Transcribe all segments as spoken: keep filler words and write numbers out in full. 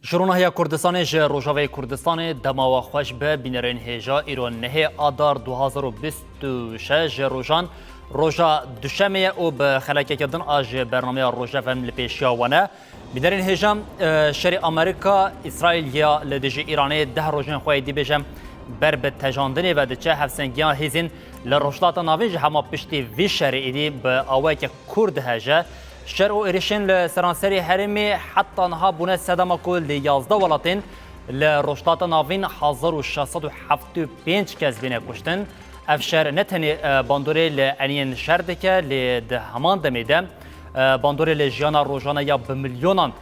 Ji ronahiya Kurdistanê, ji Rojavayê Kurdistanê, dema we xweş be. Bînerên hêja, îro nehê adar du hazar û bîst û şeş ji rojan roja duşemê ye û bi xelekeke din a ji bernameya Rojevem li pêşiya we ne. Bînerên hêja, e, şerê Amerîka, Îsraîl ya li dijî Îranê deh rojên xwe yê dî bêje ber bi tejandinê ve diçe. Hevsengiya hêzên li Rojhilata Navîn ji hema piştî vî şerê êdî bi awayeke kûr diheje. Şer û êrişên li seranserê herêmê heta niha bûne sedema ku li yazdeh welatên li Rojhilata Navîn hezar û şeş sed û hevdeh û pênc kes bîne kuştin. Ev şer ne tenê, e, bandorê li eniyên şer dike, lê di heman demê de, e, bandorê li jiyana rojane ya bi milyonan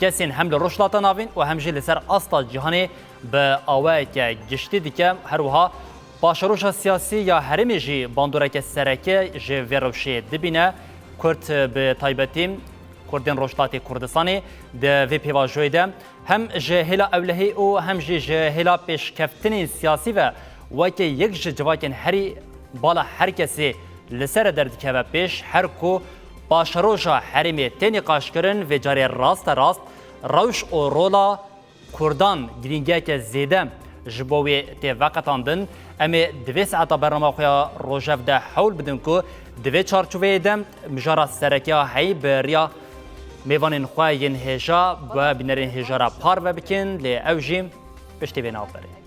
kesên hem li Rojhilata Navîn û hem jî li ser asta cîhanê bi awayeke giştî dike. Her wiha paşeroja siyasî ya herêmê jî bandoreke sereke ji vê rewşê dibîne. Kurd, bi taybetî Kurdên Rojhilatê Kurdistanê, di vê pêvajoyê de hem ji hêla ewlehî û hem jî ji hêla pêşkeftinên siyasî ve weke yek ji civakên herî bala her kesê li ser re derdikeve pêş, her ku paşeroja herêmê tê nîqaşkirin, vê carê raste rast rewş û rola Kurdan girîngiyeke zêde ji bo wê tê veqetandin. Em ê di vê saeta bernama xwe ya Rojev de hewl bidin ku di vê çarçoveyê de mijara sereke ya heyî bi riya mêvanên xwe yên hêja bi bînerên hêja re parve bikin, lê ew jî piştî vê navberê.